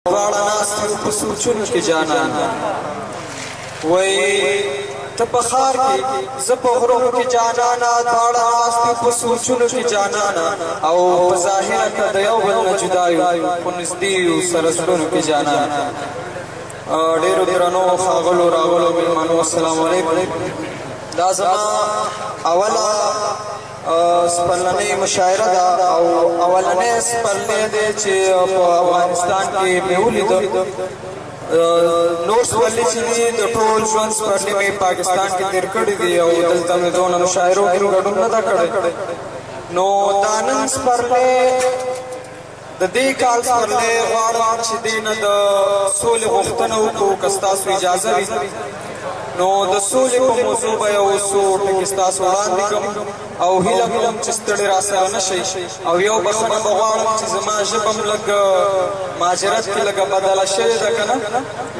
دواړه ناست یو په سوچونو کې جانان. وای ته په ښار کې، زه په غرونو کې جانانا، دواړه ناست یو په سوچونو کې جانانا، او په ظاهره که د یو بل نه جدا یو، خو نږدې یو سره زړونو کې جانانا. ډېرو درنو ښاغلو راغلو مېلمنو، السلام علیکم. دا زما اوله سپرلنۍ مشاعره ده او اولنی سپرلی دی چې په افغانستان کې مې ولید. نور سپرلي چې دي، د ټول ژوند سپرلي مې پاکستان کې تېر کړي دي او دلته مې دونه مشاعرو کې ګډون نه ده کړی. نو دا نن سپرلی، د دې کال سپرلی، غواړم چې دې نه د سولې غوښتنه وکړو. که ستاسو اجازه وي، نو د سولې په موضوع به یو څو ټکي ستاسو وړاندې کړم او هیله کوم چې ستړي را سره نه شئ. او یو بخښنه به غواړم چې زما ژبه هم لږ مهاجرت کې لږه بدله شوې ده که نه،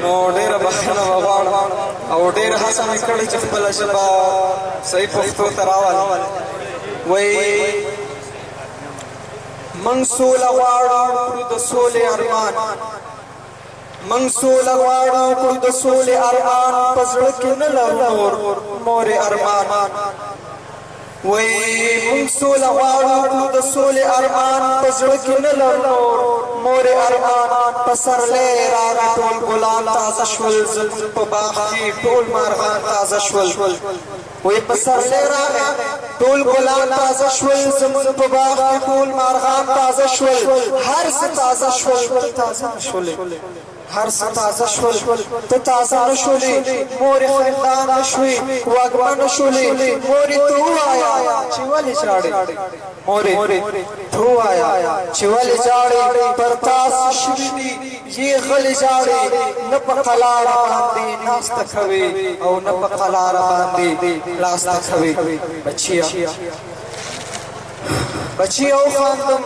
نو ډېره بخښنه به غواړم او ډېره هڅه مې کړې چې خپله ژبه صحیح پښتو ته راولم. وایي موږ سوله غواړو، کړو د سولې ارمان. موږ سوله غواړو، کړو د سولې ارمان، په زړه کې نه لرو نور مورې ارمان. وایي موږ سوله غواړو، کړو د سولې ارمان، په زړه کې نه لرو نور مورې ارمان. پسرلی راغی، ټول ګلان تازه شول، زموږ په باغ کې ټول مارغان تازه شول. وی پسرلی راغی، ټول ګلان تازه شول، زموږ په باغ کې ټول مارغان تازه شول. هر څه تازه شول، ته تازه نه شولې. هر څه تازه شول، ته تازه نه شولې. مورې خندا نه شوې، وږمه نه شولې. مورې ته ووایه چې ولې ژاړې؟ مورې ته ووایه چې ولې ژاړې؟ پر تا څه شوي دي، یې غلې ژاړې؟ نه په قلاره باندې ناسته کوې او نه په قلاره باندې لاسته کوې. بچیه، بچیه، وخاندم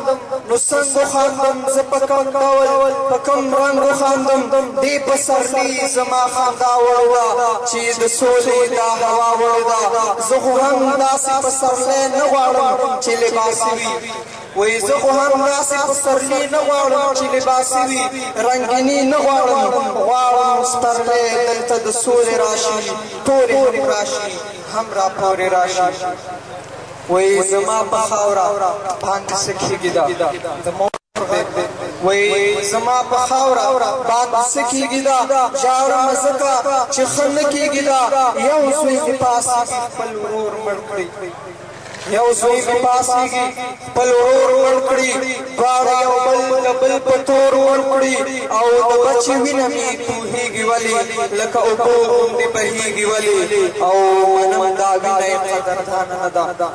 نو څنګه وخاندم؟ زه په کوم ډول، په کوم رنګ وخاندم؟ دې پسرلي زما خندا وړې ده چې د سولې دا هوا وړې ده. زه خو هم داسې پسرلی نه غواړم چې لباسي وي. وایي زه خو هم داسې پسرلی نه غواړم چې لباسي وي، رنګیني نه غواړم. غواړم سپرلی دلته د سولې راشي، تورې هم راشي، هم راپورې راشي. وایي زما په خاوره باندې څه کېږي؟ دا د مور دی. وایي زما په خاوره باندې څه کېږي؟ دا ژاړم ځکه چې ښه نه کېږي. دا یو زوی مې پاڅېږي، خپل ورور مړ کړي. یو زوی مې پاڅېږي، خپل ورور مړ کړي. دواړه یو بل د بل په تور مړ کړي او د بچي وینه مې توهېږي ولې، لکه اوبو غوندې بهېږي ولې؟ او منم دا وینه یې قدردانه نه ده.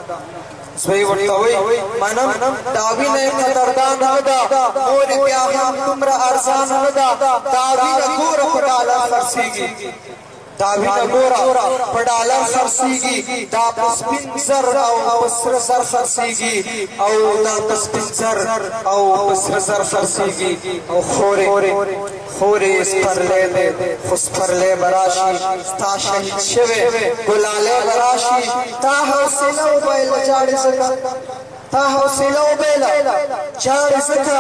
زوی ورته وایي منم دا وینه یې قدردانه نه ده، مورې بیا هم دومره ارزانه نه ده. دا وینه ګوره په ډالر خرڅېږي. دا وینه ګوره په ډالر خرڅېږي. دا په سپین زر او په سره زر خرڅېږي. او دا په سپین زر او په سره زر خرڅېږي. او خورې، خورې، سپرلی دی، خو سپرلی به راشي، ستا شهید شوی ګلالی به راشي. تا حوصله وبایله، ژاړې ځکه؟ تا حوصله وبایله، ژاړې ځکه؟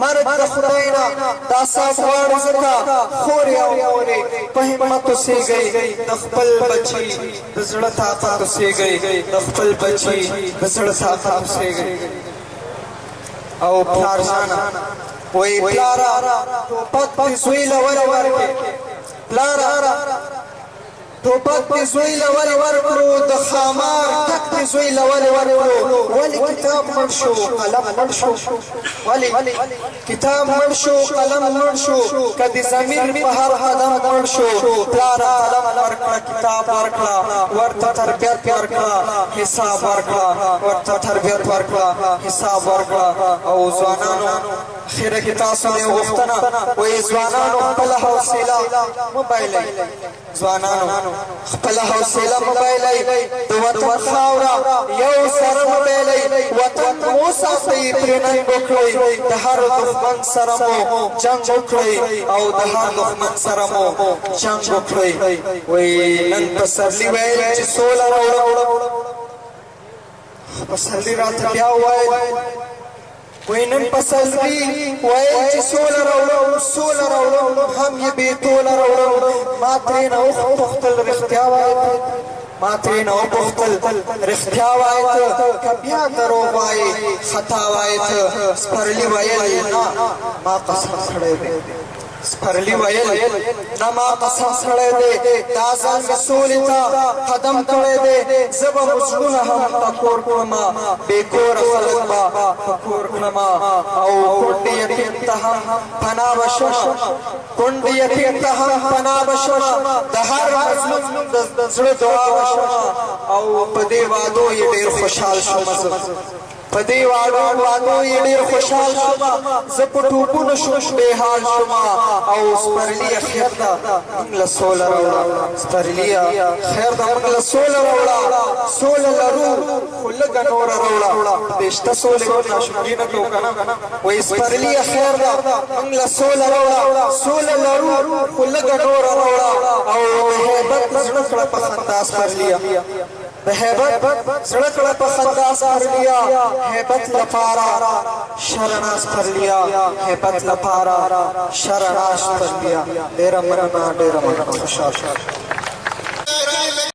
مرګ د خدای نه دا ثواب غواړې ځکه؟ خورې او مورې، په همت اوسېږئ، د خپل بچي د زړه طاقت اوسېږئ. د خپل بچي د زړه طاقت اوسېږئ. او پلار جانه، وایي پلاره، ټوپک دې زوی له ولې ورکړې؟ پلاره، ټوپک دې زوی له ولې ورکړو؟ د ښامار ټک دې زوی له ولې ورکړو؟ ولې کتاب مړ شو، قلم مړ شو؟ ولې کتاب مړ شو، قلم مړ شو؟ که دې ضمیر په هر قدم مړ شو؟ پلاره، قلم ورکړه، کتاب ورکړه، ورته تربیت ورکړه، حساب ورکړه. ورته تربیت ورکړه، حساب ورکړه. او ځوانانو، اخره کې تاسو نه غوښتنه. وایي ځوانانو، خپله حوصله مه بایلئ. ځوانانو، خپله حوصله مه بایلئ، د وطن خاوره یو سره مه بایلئ. وطن مو ساتئ، پرې ننګ وکړئ، د هر دښمن سره مو جنګ وکړئ. او د هر دښمن سره مو جنګ وکړئ. وایي نن پسرلي ویل چې سوله راوړم. پسرلي راته بیا وویل، وایي نن پسرلي ویل چې سوله راوړم. سوله هم یې بې توله راوړم. ما ترېنه وپوښتل رښتیا وایې ته؟ ما ترېنه وپوښتل رښتیا وایې ته که بیا دروغ وایې خطا وایې ته؟ سپرلي ویل نه ما قسم کړی دی. سپرلي ویل نه ما قسم کړی دی، دا ځل مې سولې ته قدم کړی دی. زه به مو زړونه هم ټکور کړم، بې کوره خلک به په کور کړم، او کونډې یتیم ته هم پناه به شم، کونډې یتیم ته هم پناه به شم، د هر مظلوم د زړه دعا به شم. او په دې وعدو یې ډېر خوشحال شوم زه، په دې وعدو یې ډېر خوشحال شوم زه، په ټوپونو شوم بې حال شوم. او سپرلیه خیر ده موږ له سوله راوړه، سپرلیه خیر ده موږ له سوله راوړه، سوله لرو خو لږه نوره راوړه. دې شته سولې موږ ناشکري نه کوو که نه؟ وایي سپرلیه خیر ده موږ له سوله راوړه، سوله لرو خو لږه نوره راوړه. او د هیبت زړه کړه په خندا سپرلیه، د هیبت زړه کړه په خندا سپرلیا، هیبت لپاره شرنا سپرلیا، هیبت لپاره شرنا سپرلیا. ډیره مننه، ډیره مننه، خوشحال.